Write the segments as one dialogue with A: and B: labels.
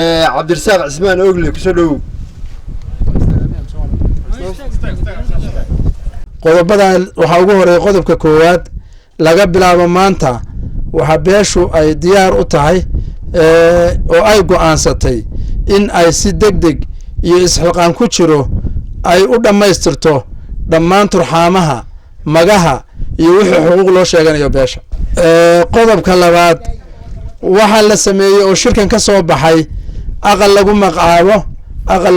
A: Cabdirasaaq Cismaan Ogle, kusoo dhowow.
B: Qodobadan waxaa ugu horeeya qodobka koowaad: laga bilaabo maanta waxaa beeshu ay diyaar u tahay oo ay go-aansatay in ay si deg deg iyo isxilqaan ku jiro ay u dhammaystirto dhammaan turxaamaha, magaha iyo wixii xuquuq loo sheeganayo beesha. Qodobka labaad, waxaa la sameeyey oo shirkan ka soo baxay aqal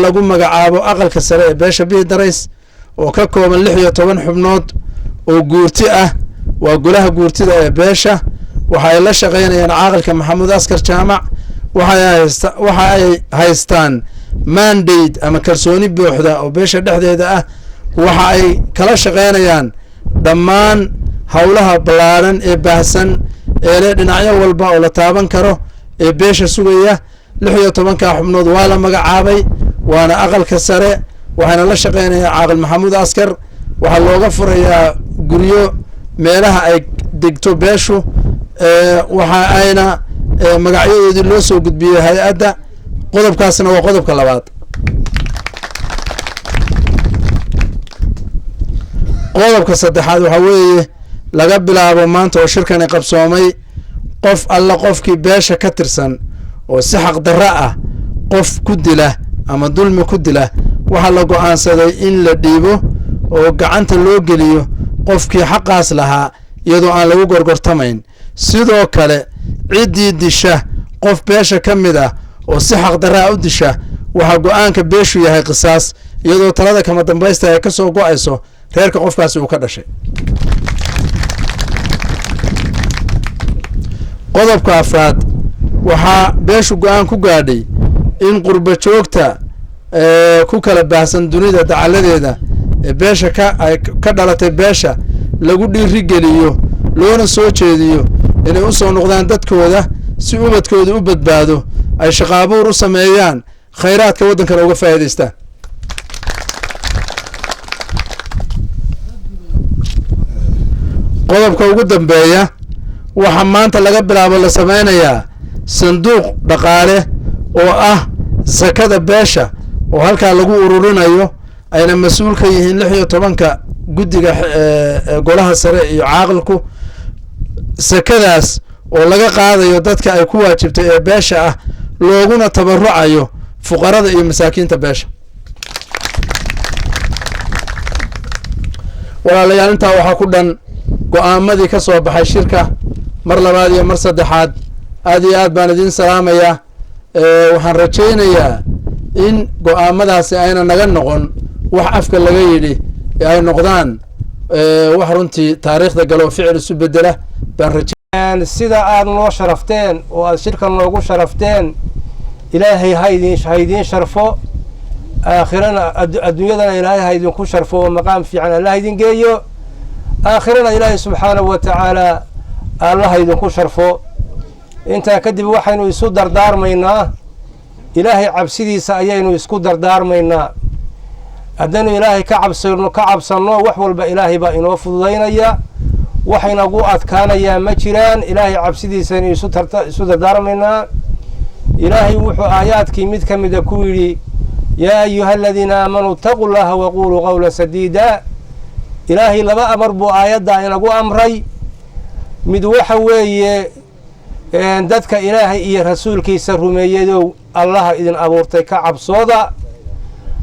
B: lagu magacaabo aqalka sare ee beesha Bihi Darays oo ka kooban 16 xubnood oo guurti ah. Waa golaha guurtida ee beesha. Waxa ay la shaqeynayaan caaqilka Maxamuud Askar Jaamac. Waxa ay haystaan mandate ama kalsooni buuxda oo beesha dhexdeeda ah. Waxa ay kala shaqeynayaan dhammaan howlaha ballaaran ee baahsan ee leh dhinacyo walba oo la taaban karo ee beesha sugaya. 16-ka xubnood waa la magacaabay, waana aqalka sare, waxaana la shaqeynayaa caaqil Maxamuud Askar. Waxaa looga furayaa guryo meelaha ay degto beeshu, waxa ayna magacyadoodii loo soo gudbiyey hay-adda. Qodobkaasna waa qodobka labaad. Qodobka saddexaad waxaa weeye, laga bilaabo maanta oo shirkani qabsoomay, qof alla qofkii beesha ka tirsan oo si xaqdarro ah qof ku dila ama dulmi ku dila, waxaa la go-aansaday in la dhiibo oo gacanta loo geliyo qofkii xaqaas lahaa, iyadoo aan lagu gorgortamayn. Sidoo kale, ciddii disha qof beesha ka mid ah oo si xaqdarraa u disha, waxaa go-aanka beeshu yahay qisaas, iyadoo talada kama dambaysta ay ka soo go-ayso reerka qofkaasi uu ka dhashay. Qodobka afraad, waxaa beeshu go-aan ku gaadhay in qurba joogta ku kala baahsan dunida dacaladeeda ee beesha ka ay ka dhalatay beesha lagu dhiirigeliyo, loona soo jeediyo inay u soo noqdaan dadkooda si ubadkooda u badbaado, ay shaqaabuur u sameeyaan, khayraadka waddankana uga faa'iidaystaan. Qodobka ugu dambeeya, waxaa maanta laga bilaabo la sameynayaa sanduuq dhaqaale oo ah sakada beesha oo halkaa lagu ururinayo, ayna mas-uul ka yihiin 16-ka guddiga golaha sare iyo caaqilku. Sakadaas oo laga qaadayo dadka ay ku waajibtay ee beesha ah, looguna tabarucayo fuqarada iyo masaakiinta beesha. Walaalayaal, intaa waxaa ku dhan go-aamadii ka soo baxay shirka. Mar labaad iyo mar saddexaad aad iyo aad baan idiin salaamayaa. Waxaan rajaynayaa in go-aamadaasi ayna naga noqon wax afka laga yidhi ee ay noqdaan wax runtii taariikhda galo, ficil isu bedela baan raja.
C: Sida aad noo sharafteen oo aad shirka noogu sharafteen, Ilaahay ha idiin sharfo aakhirana, adduunyadana Ilaahay ha idinku sharfo oo maqaam fiican Allah idin geeyo, aakhirana Ilaahay subxaanahu wa tacaala Allah ha idinku sharfo. Intaa kadib, waxaynu isu dardaarmaynaa Ilaahay cabsidiisa ayaynu isku dardaarmaynaa. Haddaynu Ilaahay ka cabsanno, wax walba Ilaahay baa inoo fududaynaya, waxaynagu adkaanayaa ma jiraan. Ilaahay cabsidiisaynu isu dardaarmaynaa. Ilaahay wuxuu aayaadkii mid ka mida ku yidhi: "Yaa ayuha aladiina aamanuu itaquu llaha waquuluu qawla sadiida." Ilaahay laba amar buu aayaddaa inagu amray. Mid waxa weeye: dadka Ilaahay iyo rasuulkiisa rumeeyadow, Allaha idin abuurtay ka cabsooda.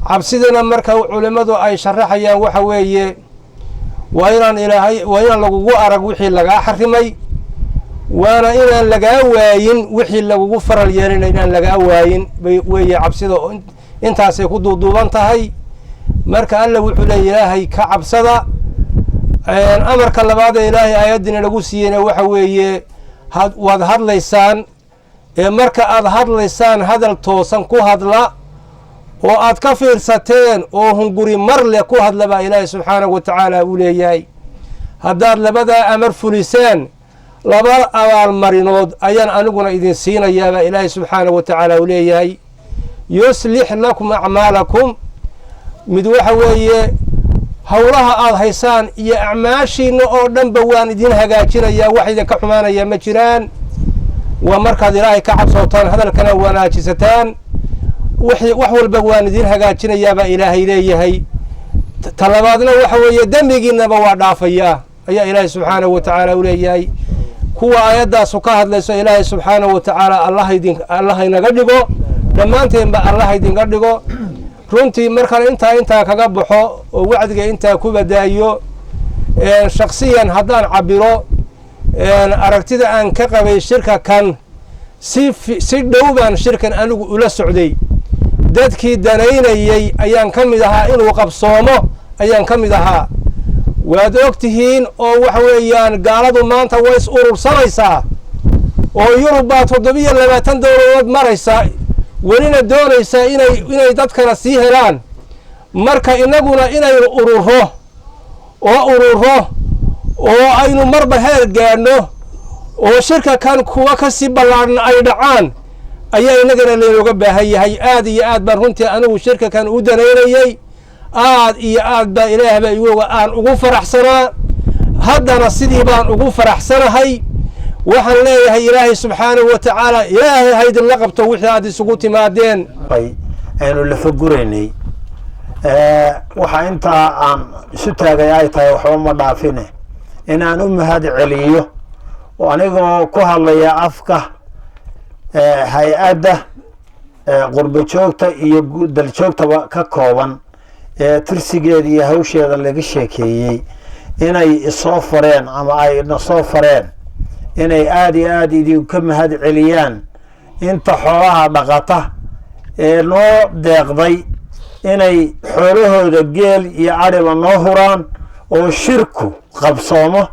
C: Cabsidana marka culimmadu ay sharaxayaan, waxa weeye waa inaan Ilaahay, waa inaan lagugu arag wixii lagaa xarimay, waana inaan lagaa waayin wixii lagugu faral yeelina, inaan lagaa waayin bay weeye cabsida. Intaasay ku duuduuban tahay. Marka Alla wuxuu leeya: Ilaahay ka cabsada. Amarka labaad ee Ilaahay aayaddina lagu siiyeyna waxa weeye: waad hadlaysaan ee marka aad hadlaysaan hadal toosan ku hadla oo aad ka fiirsateen oo hunguri mar leh ku hadla, baa Ilaahay subxaanahu wa tacaala uu leeyahay. Haddaad labadaa amar fuliseen, laba abaalmarinood ayaan aniguna idin siinayaa, baa Ilaahay subxaanahu wa tacaala uu leeyahay. "Yuslix lakum acmaalakum." Mid waxa weeye howlaha aad haysaan iyo acmaashiina oo dhanba waan idin hagaajinayaa, wax idinka xumaanaya ma jiraan. Waa markaad Ilaahay ka cabsootaan, hadalkana wanaajisataan, wixii wax walba waan idiin hagaajinayaabaa Ilaahay leeyahay. Talabaadna waxa weeye dembigiinaba waa dhaafayaa ayaa Ilaahay subxaanahu wa tacaala u leeyahay. Kuwa aayaddaasu ka hadlayso Ilaahay subxaanahu wa tacaala Allah idin Allah inaga dhigo, dhammaanteenba Allah idinka dhigo. Runtii markaan intaa kaga baxo oo wacdiga intaa ku badaayo, shaksiyan haddaan cabiro aragtida aan ka qabay shirka kan, si dhow baan shirkan anigu ula socday. Dadkii danaynayey ayaan ka mid ahaa, inuu qabsoomo ayaan ka mid ahaa. Waad og tihiin oo waxa weeyaan gaaladu maanta way is urursanaysaa oo Yurub baa 27 dowladood maraysa, welina doonaysaa inay dadkana sii helaan. Marka innaguna inaynu ururo oo ururo oo aynu marba heer gaadhno oo shirka kan kuwa ka sii ballaadhan ay dhacaan ayaa innagana laynooga baahan yahay. Aad iyo aad baan runtii anigu shirka kan u danaynayey, aad iyo aad baa Ilaahba igu aan ugu faraxsanaa, haddana sidii baan ugu faraxsanahay. Waxaan leeyahay Ilaahay subxaanahu wa tacaala Ilaahay haydinla qabto wixii aad isugu timaadeen.
D: Aynu lafaguraynay waxaa intaa aan isu taagay ay tahay, waxba ma dhaafine, inaan u mahad celiyo oo anigoo ku hadlaya afka hay-adda qurbo joogta iyo daljoogtaba ka kooban ee tirsigeeda iyo hawsheeda laga sheekeeyey, inay isoo fareen ama ay na soo fareen inay aada iyo aada idinka mahad celiyaan inta xoolaha dhaqata ee noo deeqday inay xoolahooda geel iyo adhiba noo huraan oo shirku qabsoomo,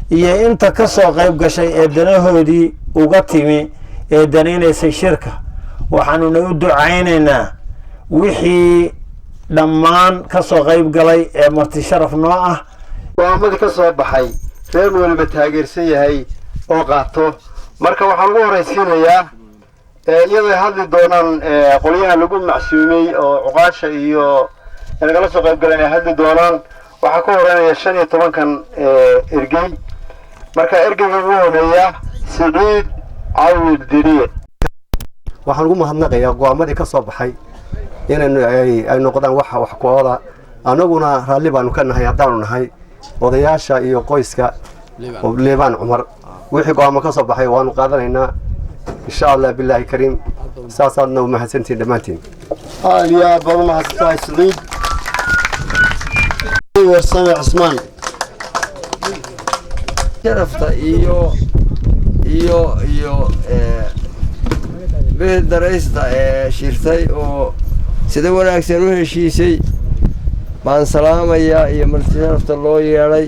D: iyo inta ka soo qayb gashay ee danahoodii uga timi ee danaynaysay shirka. Waxaanuna u ducaynaynaa wixii dhammaan ka soo qayb galay ee marti sharaf noo ah.
A: Go-aamadii ka soo baxay reer waliba taageersan yahay oo qaato. Marka waxaan ugu horraysiinayaa, iyadoo ay hadli doonaan qolyaha lagu macsuumay oo cuqaasha iyo nagala soo qayb galeen ay hadli doonaan, waxaa ka horeynaya 15-kan ergey. Marka ergeyga ugu horeeya, Siciid Cawil Diriye.
E: Waxaan ugu mahadnaqayaa go-aamadii ka soo baxay inaynu ay noqdaan wax wax ku oola. Annaguna raalli baanu ka nahay haddaanu nahay odayaasha iyo qoyska Liibaan Cumar. Wixii go-aamo ka soo baxay waanu qaadanaynaa, insha Allah bilaahi kariim. Saasaadna u mahadsantihin dhammaantiin.
A: Aad iyo aad baad umahadsantahay, Siciid Warsame Cismaan.
F: Sharafta iyo Bihi Daraysta ee shirtay oo sida wanaagsan u heshiisay baan salaamayaa, iyo marti sharafta loo yeedhay.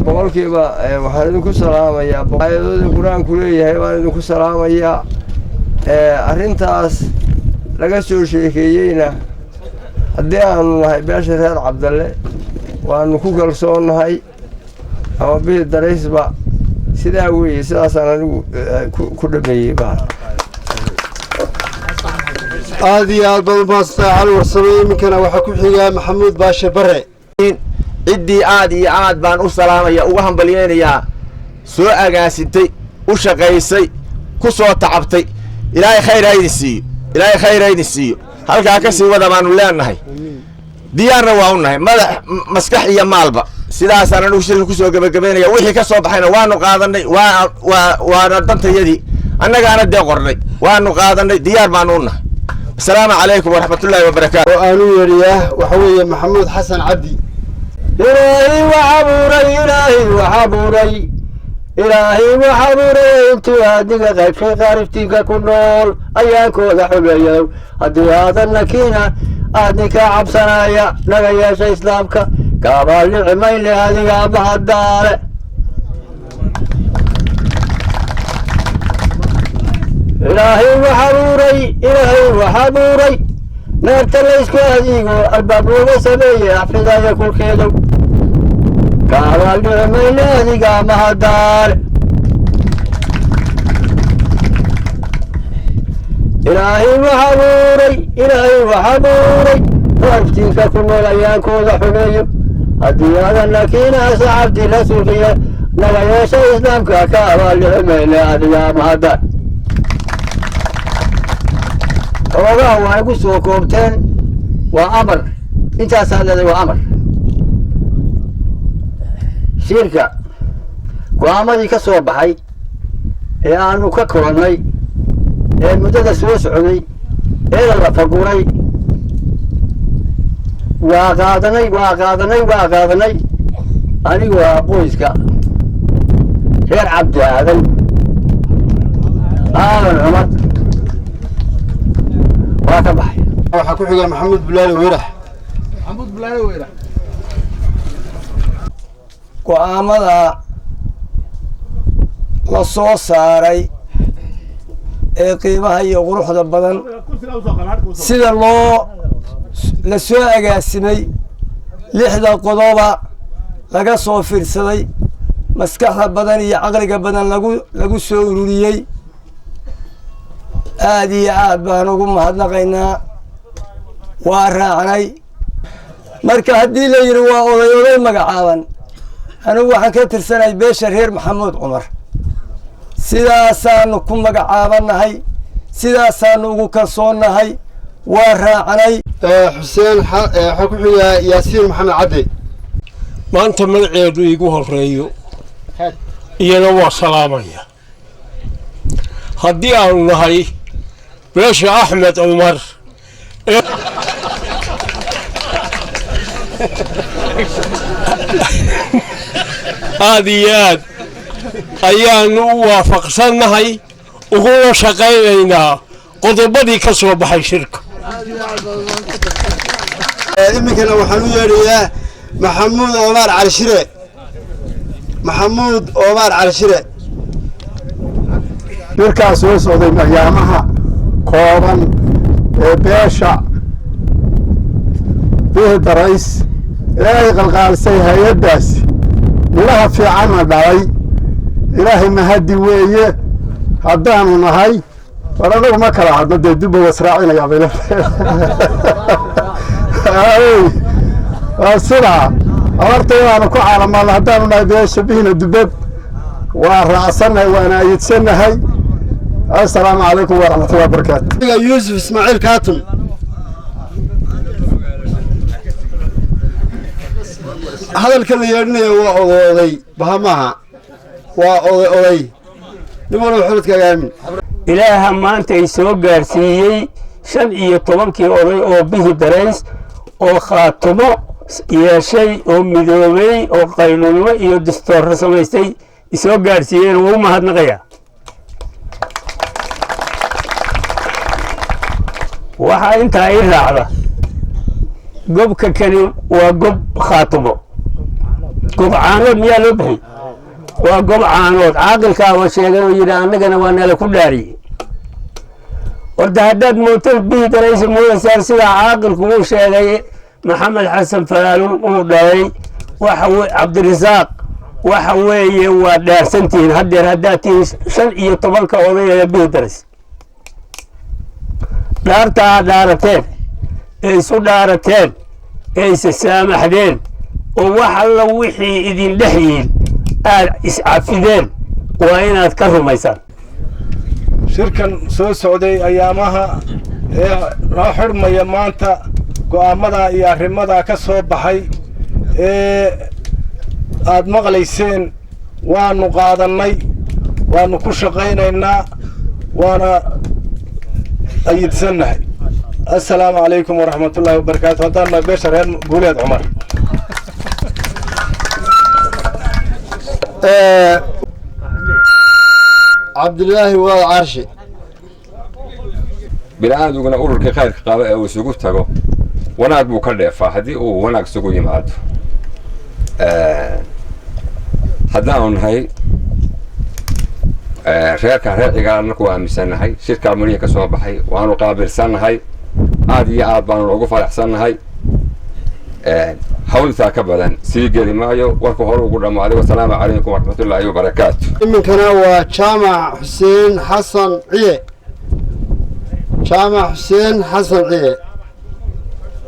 F: Boqolkiiba waxaan idinku salaamayaa aayadooda Qur-aanku leeyahay baan idinku salaamayaa. Arrintaas laga soo sheekeeyeyna, haddii aanu nahay beesha reer Cabdalle, waanu ku kalsoonnahay ama Bihi Daraysba. Sidaa weeye, sidaasaan anigu ku dhameeyey bahal.
A: Aad iyo aad baad umahadsantahay, Cali Warsame. Iminkana waxaa ku xigaa Maxamuud Baashe Bare.
G: Ciddii aad iyo aad baan u salaamaya, uga hambalyeynayaa, soo agaasintay, u shaqaysay, ku soo tacabtay. Ilaahay khayr ha idin siiyo, Ilaahay khayr ha idin siiyo. Halkaa ka sii wada baanu leenahay, diyaarna waa u nahay madax, maskax iyo maalba. Sidaasaan anigu shirka kusoo gebagabaynaya. Wixii ka soo baxayna waanu qaadanay, waa waana dantayadii, annagaana dee qornay, waanu qaadanay, diyaar baanu u nahay. Asalaamu calaykum waraxmatullaahi wabarakaatu.
A: Oo aanu yeedhiyaa waxa weeye Maxamuud Xasan Cabdi.
H: Ilaahay wax abuuray, Ilaahay wax abuuray, Ilaahay wax abuuray, intuu aadiga qaybshay qaariftiinka ku nool ayaankooda xumeeyow. Haddii aadan lakiina aadninka cabsanaya naga yeesha islaamka kaabaalnici mayne adiga mahadaale. Ilaahay wax abuuray, Ilaahay wax abuuray, naarta laysku adigo albaab looga sameeye axfidaya kulkeedow kaabaalnici mayne adiga mahadaale. Ilaahay wax abuuray, Ilaahay wax abuuray, qaariftiinka ku nool ayaankooda xumeeyo. Haddii aadan lakiina asxaabtii rasuulkiya Nagayeesha islaamka ka abaalniximayna adigaa mahadda. Xoogaha waa igu soo koobteen, waa amar intaasaa leeday, waa amar. Shirka go'aamadii ka soo baxay ee aanu ka kulannay ee muddada soo socday ee la lafaguray waa qaadanay, waa qaadanay, waa qaadanay. Anigu waa qoyska reer Cabdi Aadan Aadan Cumar, waa ka baxay.
A: Waxaa ku xiga Maxamuud Bulaale Weyrax.
B: Maxamuud Bulaale Weyrax.
F: Go'aamada la soo saaray ee qiimaha iyo quruxda badan, sida loo la soo agaasimay, lixda qodoba laga soo fiirsaday, maskaxda badan iyo caqliga badan lagu soo ururiyey, aada iyo aad baan ugu mahadnaqaynaa. Waa raacnay. Marka haddii la yidhi waa oday oday magacaaban, anigu waxaan ka tirsanahay beesha reer Maxamuud Cumar. Sidaasaanu ku magacaabannahay, sidaasaanu ugu kalsoonnahay, waa raacnay.
A: Xuseen, waxaa ku xigaa Yaasiin Maxamed Cadde.
I: Maanta magaceedu iigu horeeyo iyana waa salaamaya. Haddii aanu nahay beesha Axmed Cumar ee aada iyo aad ayaanu u waafaqsannahay uguna shaqaynaynaa qodobadii ka soo baxay shirka.
A: Iminkana waxaan u yeedhayaa Maxamuud Oomaar Cali Shire. Maxamuud Oomaar Cali Shire.
J: Shirkaas soo socday magyaamaha kooban ee beesha Bihi Darays ee ay qalqaalisay hay-addaasi, midhaha fiicanna dhalay, Ilaahay mahadi weeye. Haddaanu nahay war anagu ma kala hadno dee, dubba wasraacinayaa bay waa sidaa abartaydaanu ku caalamaalna. Haddaanu nahay beesha Bihina Dubad, waa raacsannahay, waana ayidsannahay. Assalaamu calaykum waraxmatullahi wabarakaatu.
A: Yuusuf Ismaaciil Kaatum. Hadalka la yeedhinaya waa odooday baha maaha, waa oday oday, nin walba xuludkaaga aamin.
K: Ilaaha maanta ay soo gaarsiiyey 15-kii oday oo Bihi Darays oo Khaatumo yeeshay oo midoobay oo qaynuunimo iyo distoorro samaystay isoo gaarsiiyeen, wuu u mahadnaqayaa. Waxaa intaa ii raacda, gobka kani waa gob Khaatumo, gob Caanood miyaa loo bixiyey? Waa gob Caanood. Caaqilkaa oo sheegay oo yidhi annagana waa nala ku dhaariyey. Horta haddaad mooto Bihi Daraysa moodaysaan, sidaa caaqilku uu sheegay, Maxamed Xasan Falaalun uu dhalay waxa Cabdirasaaq, waxa weeye waa dhaarsantihiin haddeer haddaad tihiin 15-ka oday ee Bihi Darays. Dhaarta aad dhaarateen ee isu dhaarateen ee isa saamaxdeen oo wax alla wixii idin dhex yihiin aad iscafideen, waa inaad ka rumaysaan.
L: Shirkan soo socday ayaamaha ee noo xidhmaya maanta, go'aamadaa iyo arrimadaa ka soo baxay ee aad maqlayseen waanu qaadannay, waanu ku shaqaynaynaa, waana ayidsannahay. Assalaamu calaykum waraxmatullaahi wabarakaatu. Haddaan nahay beesha reer Guuleed Cumar.
A: Cabdilaahi Waad Carshi.
M: Bini-aadmiguna ururkii khayrka qaba ee uu isugu tago wanaag buu ka dheefaa haddii uu wanaag isugu yimaado. Haddaanu nahay reerka reer Cigaal, anaku waa aaminsannahay shirkaa murihii ka soo baxay, waanu qaabilsannahay, aad iyo aad baanu ugu faraxsannahay. Hawl intaa ka badan sii geli maayo, warku hore ugu dhammaaday. Wasalaamu calaykum waraxmatullaahi wabarakaatu.
A: Iminkana waa Jaamac Xuseen Xasan Ciye. Jaamac Xuseen Xasan Ciye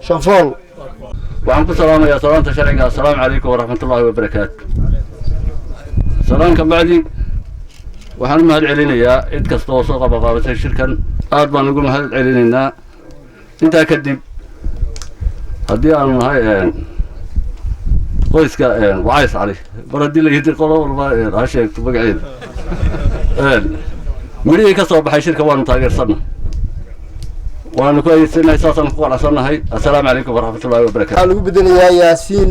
A: Shanfool.
H: Waxaan ku salaamayaa salaanta sharciga, assalaamu calaykum waraxmatullaahi wabarakaatu.
N: Salaan ka bacdi, waxaan u mahad celinayaa cid kasta oo soo qabaqaabatay shirkan. Aad baan ugu mahad celinaynaa. Intaa kadib, haddii aanu nahay qoyska Wacays Cali, mar haddii la yidhi qolo walba ha sheegto magaceeda, midhihii ka soo baxay shirka waanu taageersanna, waanu ku adeegsanahay, saasaan ku qanacsannahay. Assalaamu calaykum waraxmatullahi wabarakatu.
A: Waxaa lagu bedelayaa Yaasiin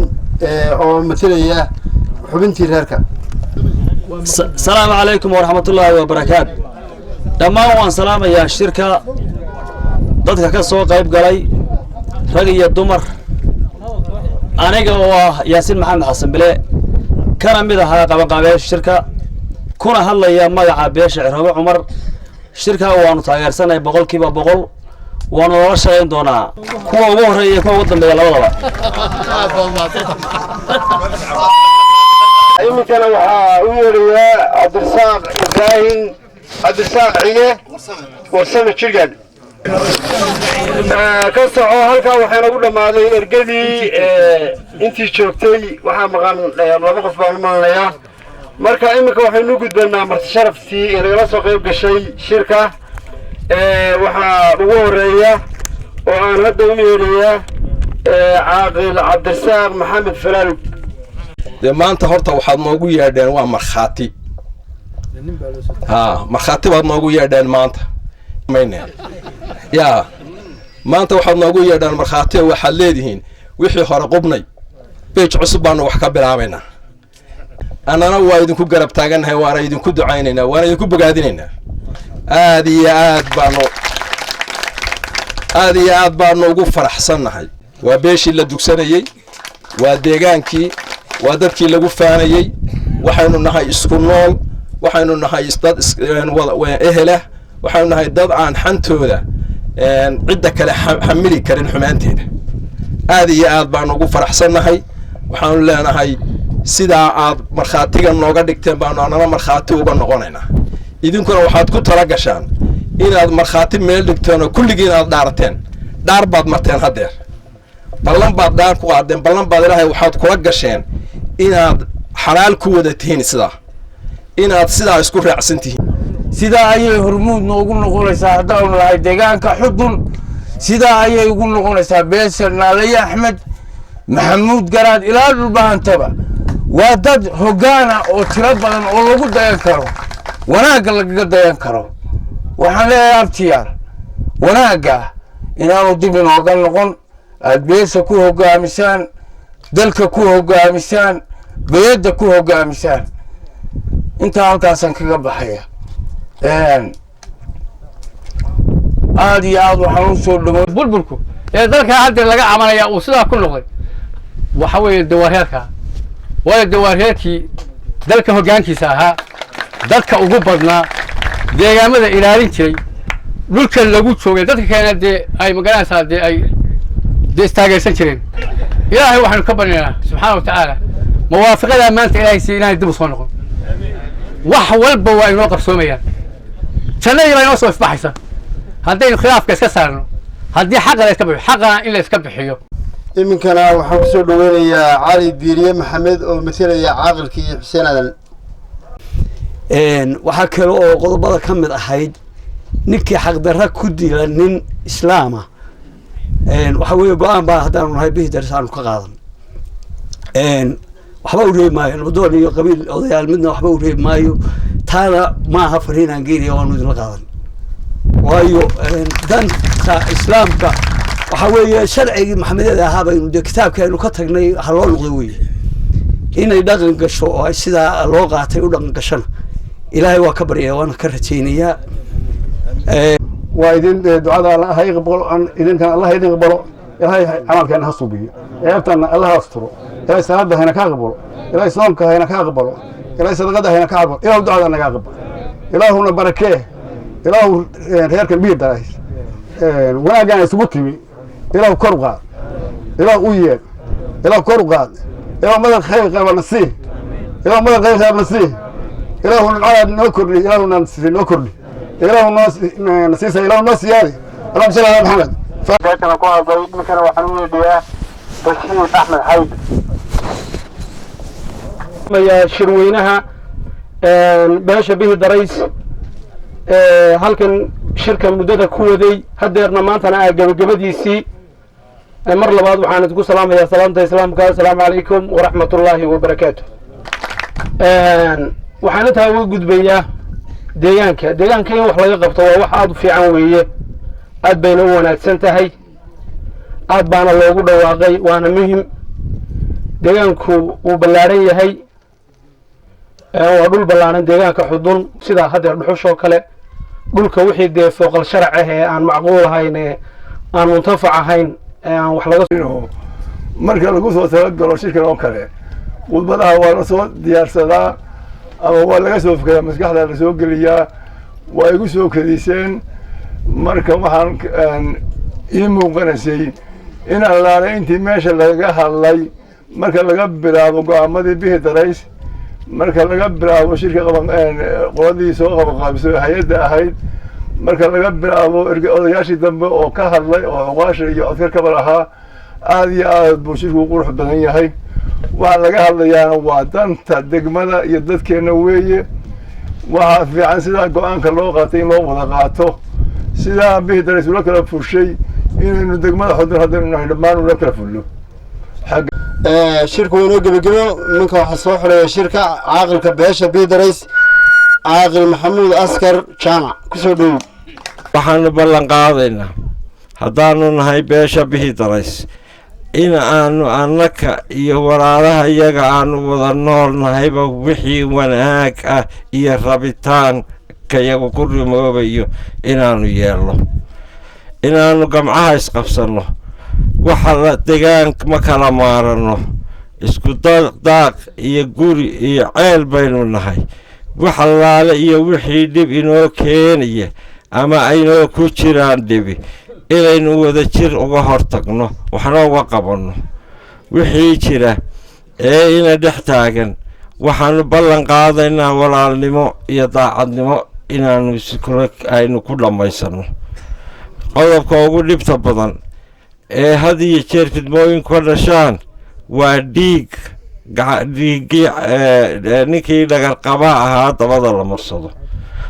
A: oo matalaya xubintii reerka.
O: Asalaamu calaykum waraxmatullaahi wabarakaatu. Dhammaan waan salaamayaa shirka dadka ka soo qayb galay, rag iyo dumar. Aniga oo ah Yaasiin Maxamed Xasan Bile, kana mid ahaa qabanqaabeyaasha shirka, kuna hadlaya magaca beesha Ciroobe Cumar, shirka waanu taageersanay 100%, waanu lala shaqayn doonaa, kuwa ugu horreeya iyo kuwa ugu dambeeya labadaba.
A: Iminkana waxaa u yeerayaa Cabdirasaaq Ibraahim, Cabdirasaaq Cige Warsame Jirgan ka soco. Halkaa waxaa nagu dhammaaday ergadii intii joogtay. Waxaa maqan laba qof baan u malinayaa. Marka iminka waxaynu gudbanaa marti sharaftii ee nagala soo qayb gashay shirka. Waxaa ugu horeeya oo aan hadda u yeerayaa Caaqil Cabdirasaaq Maxamed Falaalug.
P: Dee maanta horta waxaad noogu yeedheen waa markhaati, ha markhaati baad noogu yeedheen maanta. Mayne ya maanta waxaad noogu yeedheen markhaati oo waxaad leedihiin wixii hore qubnay, beej cusub baanu wax ka bilaabaynaa. Annana waa idinku garab taagannahay, waana idinku ducaynaynaa, waana idinku bogaadinaynaa. Aad iyo aad baanu, aad iyo aad baanu ugu faraxsannahay. Waa beeshii la dugsanayey, waa deegaankii, waa dadkii lagu faanayey. Waxaynu nahay isku nool, waxaynu nahay dad ehelah, waxaynu nahay dad aan xantooda cidda kale xamili karin xumaanteeda. Aad iyo aad baanu ugu faraxsannahay. Waxaanu leenahay sidaa aad markhaatiga nooga dhigteen baanu annana markhaati uga noqonaynaa. Idinkuna waxaad ku tala gashaan inaad markhaati meel dhigteen oo kulligiin aad dhaarateen. Dhaar baad marteen haddeer, ballan baad dhaar ku qaadeen, ballan baad Ilaahay waxaad kula gasheen inaad xalaal ku wada tihiin, sidaa inaad sidaa isku raacsan tihiin.
Q: Sidaa ayay hormuud noogu noqonaysaa haddaanu nahay deegaanka Xudun. Sidaa ayay ugu noqonaysaa beesha Naalaye Axmed Maxamuud Garaad ilaa Dhulbahantaba. Waa dad hoggaana oo tiro badan oo lagu dayan karo, wanaagga lagaga dayan karo. Waxaan leeyahay abtiyaal, wanaagga inaanu dib inooga noqon, aad beesha ku hoggaamisaan, dalka ku hoggaamisaan, beledda ku hoggaamisaan. Intaa halkaasaan kaga baxaya. Aad iyo aad waxaan u soo dhawo
R: burburku ee dalka hadda laga camalaya uu sidaa ku noqday waxa weeye dawaarheerka, waayo dawaarheerkii dalka hoggaankiisa ahaa, dadka ugu badnaa, deegaamada ilaalin jiray, dhulka lagu joogay, dadka kalena dee ay magaranaysaa dee ay dee istaageersan jireen. Ilaahay waxaanu ka baryaynaa subxaana wa tacaala mawaafiqadaa maanta Ilaahay siiya inaanay dib u soo noqon. Wax walba waa inoo qabsoomayaan, jannadii baa inoo soo ifbaxaysa haddaynu khilaafka iska saarno, haddii xaqa la iska bixiyo, xaqana in la iska bixiyo.
A: Iminkana waxaan kusoo dhaweynayaa Cali Diiriye Maxamed oo matalaya caaqilkii Xuseen Aadan.
S: Waxaa kale oo qodobada ka mid ahayd ninkii xaqdarra ku dila nin islaama, waxa weeye go-aan baa haddaanu nahay bihi daris aanu ka qaadan. Waxba u reebi maayo nabadoon iyo qabiil odayaal midna, waxba u reebi maayo. Taana maaha fariin aan geynaya, waanu idinla qaadan, waayo danta islaamka waxa weeye sharcigii Maxamedyada ahaa baynu dee kitaabkii aynu ka tagnay ha loo noqdo weye. Inay dhaqan gasho oo ay sidaa loo qaatay u dhaqan gashana Ilaahay waa ka baryaya, waana ka rajaynayaa.
J: Waa idin ducada Alla ha iqbalo, idinkan Allah idin aqbalo. Ilaahay camalkeena ha subiyo, ceebtana Allah ha asturo. Ilaahay salaada hayna ka aqbalo, Ilaahay soomka hayna ka aqbalo, Ilaahay sadaqada hayna ka aqbalo. Ilaahu ducada naga aqbalo, Ilaahuna barakee, Ilaahu reerkan biir darays wanaaggaan isugu timi Ilaahu kor u qaad, Ilaahu u yeed, Ilaahu kor u qaad, Ilaahu madal khayr qaba na sii, Ilaahu madal khayr qaba na sii, Ilaahu nimcadaad noo kordhi, Ilaahu noo kordhi, Ilaahu noo nasiisa, Ilaahu noo siyaadi. Allahuma salli ala Maxamed.
A: Beeshana ku hadlay. Iminkana waxaan u yeedhayaa Bashiir Axmed Xayd.
T: Shirweynaha
L: Beesha Bihi Darays halkan shirka muddada ku waday, haddeerna maantana aa gebagabadiisii. Mar labaad waxaan idinku salaamayaa salaamta islaamka: asalaamu calaykum waraxmatullaahi wabarakaatu. Waxaan intaa uga gudbayaa deegaanka. Deegaanka in wax laga qabto waa wax aada u fiican weeye, aad bayna u wanaagsan tahay, aad baana loogu dhawaaqay, waana muhim. Deegaanku wuu ballaaran yahay, waa dhul ballaaran deegaanka Xudun, sidaa haddeer dhuxushoo kale. Dhulka wixii dee fooqal sharac ah ee aan macquul ahayn, ee aan muntafac ahayn, ee aan wax laga
T: Marka lagu soo talagalo shirkan oo kale, khudbadaha waa la soo diyaarsadaa ama waa laga soo fikeraa, maskaxda la soo geliyaa. Waa igu soo kediseen. Marka waxaan ii muuqanaysay in allaale intii meesha lagaga hadlay, marka laga bilaabo go-aamadii Bihi Darays, marka laga bilaabo shirka qaban qoladii soo qabanqaabisay hay-adda ahayd, marka laga bilaabo odayaashii dambe oo ka hadlay oo cuqaasha iyo codkarkaba lahaa, aada iyo aad buu shirku u qurux badan yahay. Waxaa laga hadlayaana waa danta degmada iyo dadkeenna weeye. Waxaa fiican sidaa go-aanka loo qaatay in loo wada qaato, sidaa Bihi Darays ula kala fushay inaynu degmada Xudun haddaynu nahay dhammaan ula kala fullo.
A: Shirku waa inoo gebagebo. Ninka waxaa soo xidhaya shirka caaqilka beesha Biidarays, Caaqil Maxamuud Askar Jaamac, kusoo dhowow.
U: Waxaanu ballan qaadaynaa haddaanu nahay beesha Bihi Darays in aanu annaka iyo walaalaha iyaga aanu wada nool nahayba wixii wanaag ah iyo rabitaanka iyagu ku rimoobayo inaanu yeelno, inaanu gamcaha isqabsanno. Waxa la degaan ma kala maaranno, isku daaq iyo guri iyo ceel baynu nahay. Wax allaale iyo wixii dhib inoo keenaya ama aynoo ku jiraan dhibi, inaynu wada jir uga hortagno, waxna uga qabanno wixii jira ee ina dhex taagan. Waxaanu ballan qaadaynaa walaalnimo iyo daacadnimo inaanu iskula aynu ku dhammaysanno. Qodobka ugu dhibta badan ee had iyo jeer fidmooyinku ka dhashaan waa dhiig, dhiiggii ninkii dhagarqaba ahaa dabada la marsado,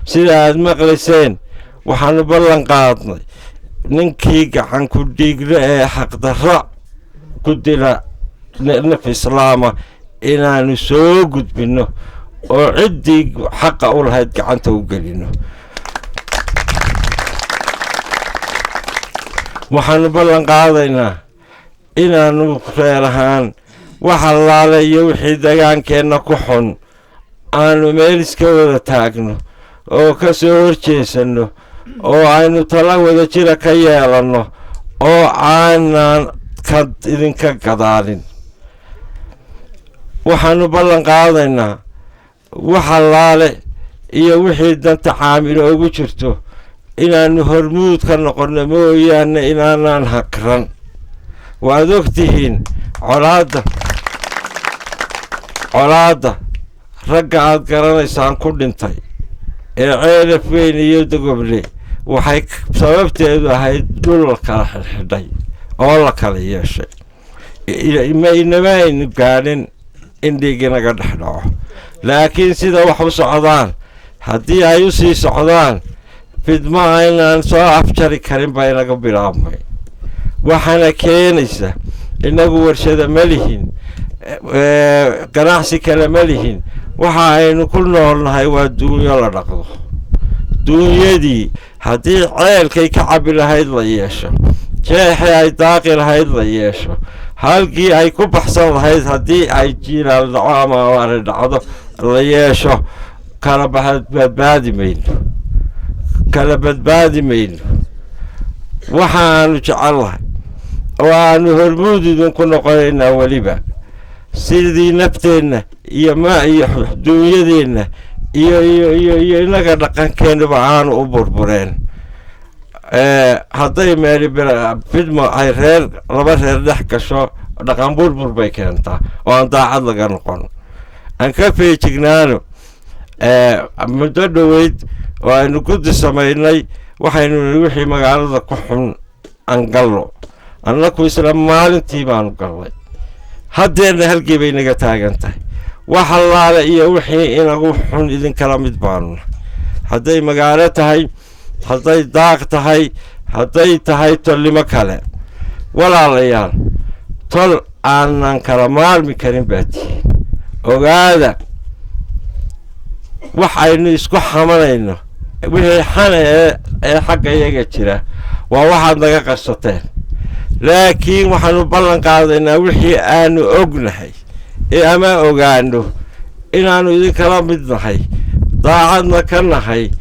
U: sida aad maqlayseen. Waxaanu ballan qaadnay ninkii gacan ku dhiigle ee xaqdarro ku dila naf islaama inaanu soo gudbinno oo ciddii xaqa u lahayd gacanta u gelino. Waxaanu ballan qaadaynaa inaanu reer ahaan wax allaale iyo wixii dagaankeenna ku xun aanu meel iska wada taagno oo ka soo horjeesanno oo aynu tala wada jira ka yeelanno oo aanan ka idinka gadaalin. Waxaanu ballan qaadaynaa wax allaale iyo wixii danta caamilo ugu jirto inaanu hormuud ka noqonno mooyaane inaanaan hakran. Waad og tihiin colaadda ragga aad garanaysaan ku dhintay ee Ceelaf Weyn iyo Dogoble, waxay sababteedu ahayd dhul la kala xidhxidhay oo la kala yeeshay. Ma inama aynu gaadhin in dhiiginaga dhex dhaco, laakiin sida wax u socdaan, haddii ay u sii socdaan, fidmo aynaan soo afjari karin baa inaga bilaabmay. Waxaana keenaysa innagu warshada ma lihin, ganacsi kale ma lihin. Waxa aynu ku noolnahay waa duunyo la dhaqdo. Duunyadii haddii ceelkay ka cabbi lahayd la yeesho, jeexii ay daaqi lahayd la yeesho, halkii ay ku baxsan lahayd haddii ay jiilaal dhaco ama abaari dhacdo la yeesho, kala badbaadi mayno, kala badbaadi mayno. Waxaanu jecellahay oo aanu hormuud idinku noqonaynaa weliba sidii nafteenna iyo ma iyo duunyadeenna iyo innaga dhaqankeennuba aanu u burbureen. Hadday meeli fidmo ay reer laba reer dhex gasho, dhaqan burbur bay keentaa oo aan daacad laga noqon. Aan ka feejignaano. Muddo dhoweyd oo aynu guddi samaynay, waxaynu nihi wixii magaalada ku xun aan gallo. Annaku isla maalintii baanu gallay, haddeerna halgii bay naga taagan tahay. Wax allaale iyo wixii inagu xun idinkala mid baanu, hadday magaalo tahay, hadday daaq tahay, hadday tahay tolnimo kale. Walaalayaal, tol aanan kala maarmi karin baa tihiin. Ogaada, wax aynu isku xamanayno, wixii xana ee xagga iyaga jira waa waxaad naga qarsateen, laakiin waxaanu ballan qaadaynaa wixii aanu ognahay ee ama ogaano inaannu idinkala mid nahay, daacadna ka nahay,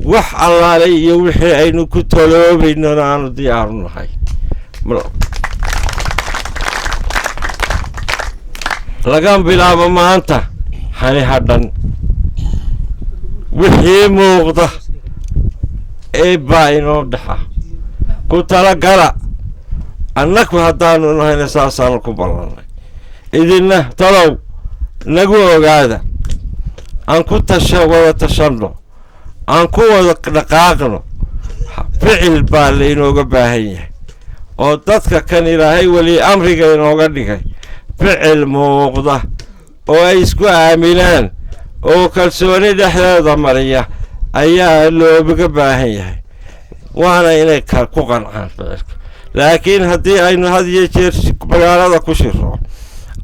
U: wax allaale iyo wixii aynu ku taloobaynona aanu diyaaru nahay. Laga bilaabo maanta hani hadhan wixii muuqda ee baa inoo dhexa ku talagala. Annaku haddaanu nahayna saasaanu ku ballannay, idinna talow nagu ogaada. Aan ku tasha wada tashanno, aan ku wada dhaqaaqno. Ficil baa lainooga baahan yahay oo dadka kan Ilaahay weli amriga inooga dhigay ficil muuqda oo ay isku aaminaan oo kalsooni dhexdeeda mariya ayaa looga baahan yahay, waana inay ku qancaan ficilka. Laakiin haddii aynu had iyo jeer magaalada ku shiro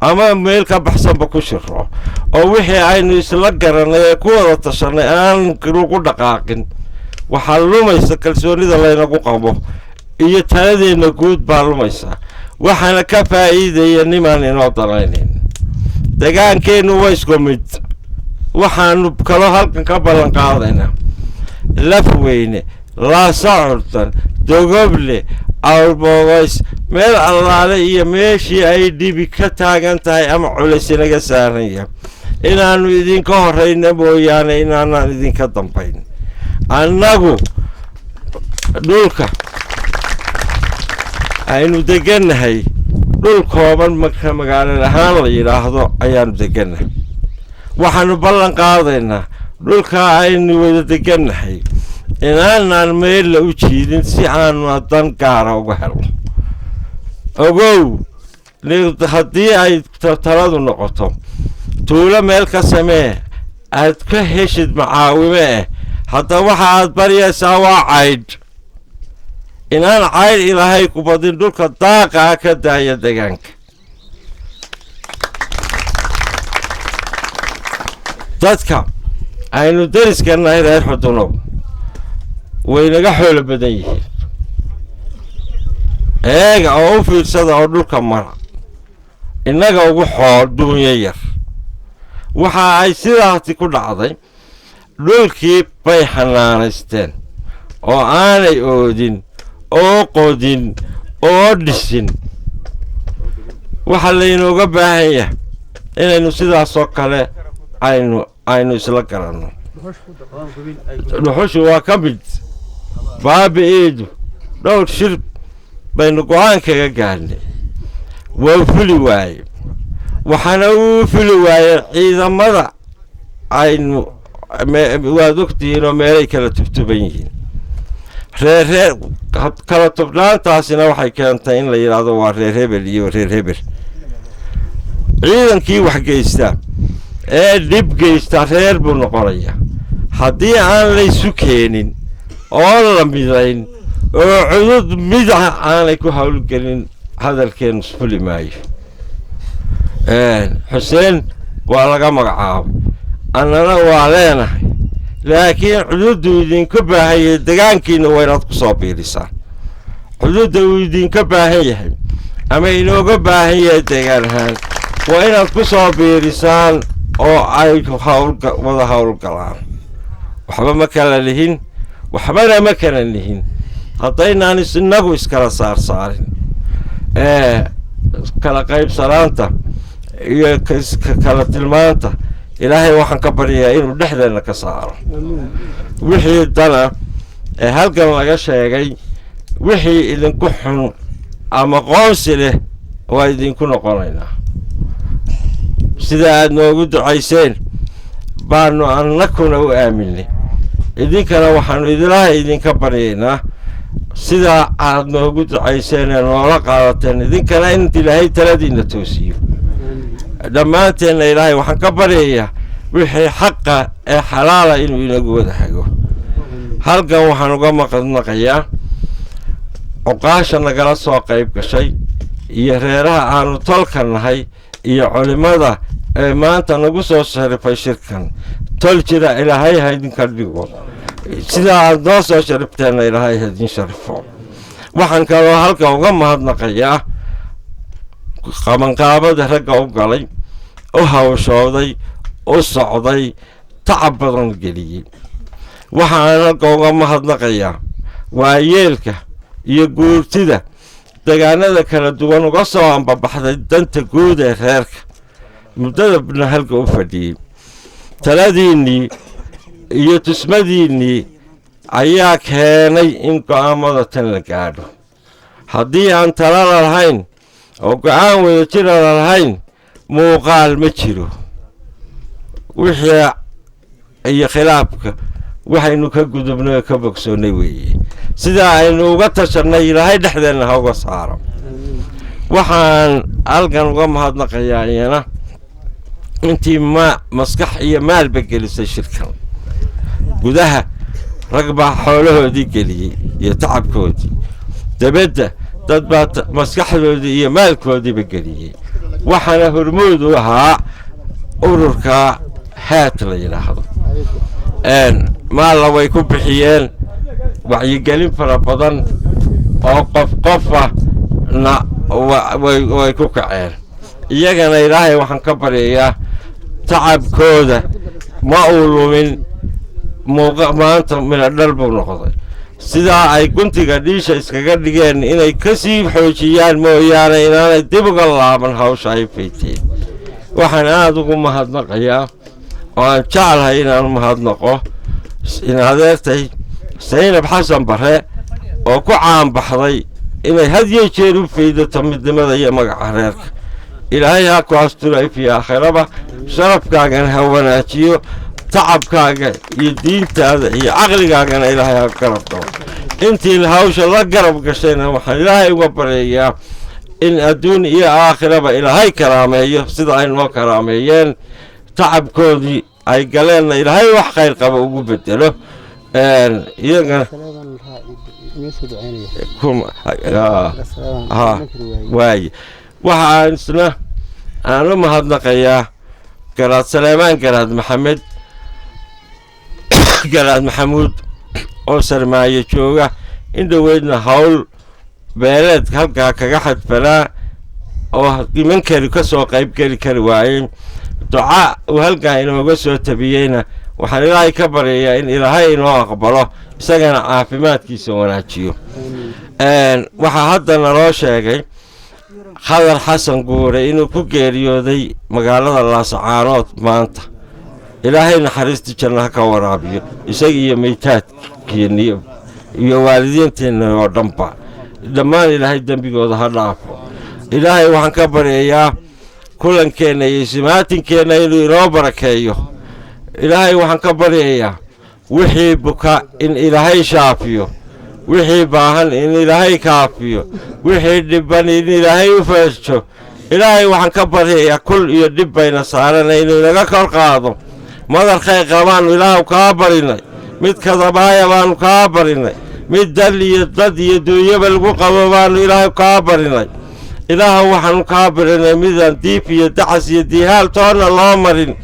U: ama meel ka baxsanba ku shiro oo wixii aynu isla garanay ee ku wada tashanay aan lagu dhaqaaqin, waxaa lumaysa kalsoonida laynagu qabo iyo taladeenna guud baa lumaysa, waxaana ka faa'iidaya nimaan inoo danaynayn. Degaankeennu waa isku mid. Waxaanu kaloo halkan ka ballan qaadaynaa Lafweyne, Laasa Curdan, Dogoble, Awrbogays, meel allaale iyo meeshii ay dhibi ka taagan tahay ama culays inaga saaran yahay inaannu idinka horrayna mooyaane inaanaan idinka dambayn. Annagu dhulka aynu degannahay dhul kooban marka magaalo ahaan la yidhaahdo ayaanu degannahay. Waxaanu ballan qaadaynaa dhulkaa aynu wada degannahay inaanaan meella u jiidin si aanu dan gaara uga helno. Ogow, haddii ay taladu noqoto tuulo meel ka samee aad ka heshid macaawime hadda waxa aad baryaysaa waa caydh. Inaan caydh Ilaahay ku badin, dhulka daaqaa ka daaya degaanka. Dadka aynu deriska nahay reer Xudunow way naga xoolo badan yihiin. Eega oo u fiirsada oo dhulka mara, innaga ugu xool duunyo yar. Waxa ay sidaasi ku dhacday dhulkii bay xanaanaysteen oo aanay oodin oo qodin oo dhisin. Waxaa laynooga baahan yahay inaynu sidaasoo kale aynu isla garanno. Dhuxushu waa ka mid baabi'eedu. Dhowr shir baynu go-aan kaga gaarnay, waa fuli waaye. Waxaana uu fuli waaye ciidamada aynu waad ogtihiin oo meelay kala tubtuban yihiin, reer reer kala tubnaantaasina waxay keentay in la yidhaahdo waa reer hebel iyo reer hebel. Ciidankii wax geysta ee dhib geysta reer buu noqonaya. Haddii aan laysu keenin oo la midayn oo cudud midaha aanay ku howlgelin, hadalkeenu fuli maayo. Xuseen waa laga magacaabay, annana waa leenahay, laakiin cududdu idinka baahan yahay degaankiina waa inaad ku soo biirisaan. Cududda uu idinka baahan yahay ama inooga baahan yahay degaan ahaan waa inaad ku soo biirisaan oo ay wada howlgalaan. Waxba ma kala lihin, waxbana ma kala lihin haddaynaan inagu iskala saarsaarin. Kala qaybsanaanta iyo kala tilmaanta Ilaahay waxaan ka baryayaa inuu dhexdeenna ka saaro. Wixii dana ee halkan laga sheegay, wixii idinku xun ama qoonsi leh waa idinku noqonaynaa. Sida aad noogu ducayseen baanu annakuna u aaminay, idinkana waxaanu Ilaahay idinka baryaynaa sidaa aad noogu ducayseen ee noola qaadateen idinkana in Ilaahay taladiina toosiyo. Dhammaanteenna Ilaahay waxaan ka baryayaa wixii xaqa ee xalaala inuu inagu wada hago. Halkan waxaan uga maqadnaqayaa cuqaasha nagala soo qayb gashay iyo reeraha aanu tolka nahay iyo culimmada ee maanta nagu soo sharifay shirkan. Tol jira Ilaahay ha idinka dhigo, sidaa aad noo soo sharifteenna Ilaahay ha idin sharifo. Waxaan kaloo halkan uga mahadnaqayaa qabanqaabada ragga u galay, u hawshooday, u socday, tacab badan geliyey. Waxaan halka uga mahadnaqayaa waayeelka iyo guurtida degaanada kala duwan uga soo ambabaxday danta guud ee reerka, muddadana halka u fadhiyey. Taladiinnii iyo tusmadiinnii ayaa keenay in go'aamada tan la gaadho. Haddii aan tala lalahayn oo go'aan wada jira lalahayn, muuqaal ma jiro. Wixii iyo khilaafka waxaynu ka gudubnay oo ka bogsoonnay weeye. Sidaa aynu uga tashannay Ilaahay dhexdeenna ha uga saaro. Waxaan halkan uga mahadnaqayaa iyana intii ma maskax iyo maalba gelisay shirkan. Gudaha rag baa xoolahoodii geliyey iyo tacabkoodii, debedda dad baa maskaxdoodii iyo maalkoodiiba geliyey. Waxaana hormuud u ahaa ururka haat la yidhaahdo. Maalla way ku bixiyeen, wacyigelin fara badan oo qof qofa na way ku kaceen. Iyagana Ilaahay waxaan ka baryayaa tacabkooda ma uu lumin, muuqa maanta midho dhal buu noqday. Sidaa ay guntiga dhiisha iskaga dhigeen inay ka sii xoojiyaan mooyaane inaanay dib uga laaban hawsha ay fayteen. Waxaan aada ugu mahadnaqayaa oo aan jeclahay inaan mahadnaqo in adeertay Saynab Xasan Bare oo ku caanbaxday inay had iyo jeer u faydato midnimada iyo magaca reerka. Ilaahay ha ku asturo ifiyo aakhiraba, sharafkaagana ha wanaajiyo, tacabkaaga iyo diintaada iyo caqligaagana Ilaahay ha garab galo. Intii hawsha la garab gashayna waxaan Ilaahay uga baryayaa in adduun iyo aakhiraba Ilaahay karaameeyo sida ay noo karaameeyeen, tacabkoodii ay galeenna Ilaahay wax khayr qaba ugu bedelo iyagana. Waaye waxaan isna aan u mahadnaqayaa Garaad Saleemaan, Garaad Maxamed, Garaad Maxamuud oo Sarmaayo jooga, in dhoweydna hawl beeleed halkaa kaga xadfanaa oo nimankani ka soo qayb geli kari waayeen. Duca uu halkaa inooga soo tabiyeyna waxaan Ilaahay ka baryayaa in Ilaahay inoo aqbalo, isagana caafimaadkiisa wanaajiyo. Waxaa hadda naloo sheegay Khadar Xasan Guure inuu ku geeriyooday magaalada Laasacaanood maanta. Ilaahay naxariistii janno ha ka waraabiyo isaga iyo meytaadkiina iyo waalidiinteenna oo dhanba. Dhammaan Ilaahay dembigooda ha dhaafo. Ilaahay waxaan ka baryayaa kulankeenna iyo simaatinkeena inuu inoo barakeeyo. Ilaahay waxaan ka baryayaa wixii buka in Ilaahay shaafiyo, wixii baahan in Ilaahay kaafiyo, wixii dhiban in Ilaahay u feesjo. Ilaahay waxaan ka baryayaa kul iyo dhib bayna saaranay inuu inaga kor qaado. Madar khayr qabaanu Ilaahu kaa barinay, mid kadabaaya baanu kaa barinay, mid dal iyo dad iyo duunyaba lagu qabo baanu Ilaahu kaa barinay. Ilaahu waxaanu kaa barinay midaan diif iyo dacas iyo diihaal toonna loo marin.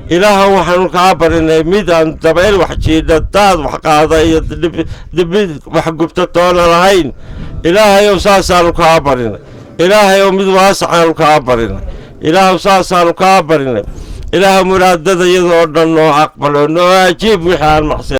U: Ilaahu waxaanu kaa barinay midaan dabayl wax jiidha, daad wax qaada iyo dibid wax gubta toona lahayn. Ilaahayow saasaanu kaa barinay. Ilaahayow mid waasacaanu kaa barinay. Ilaahu saasaanu kaa barinay. Ilaahu muraadada iyada oo dhan noo aqbalo, noo ajiib wixii aan maqsad.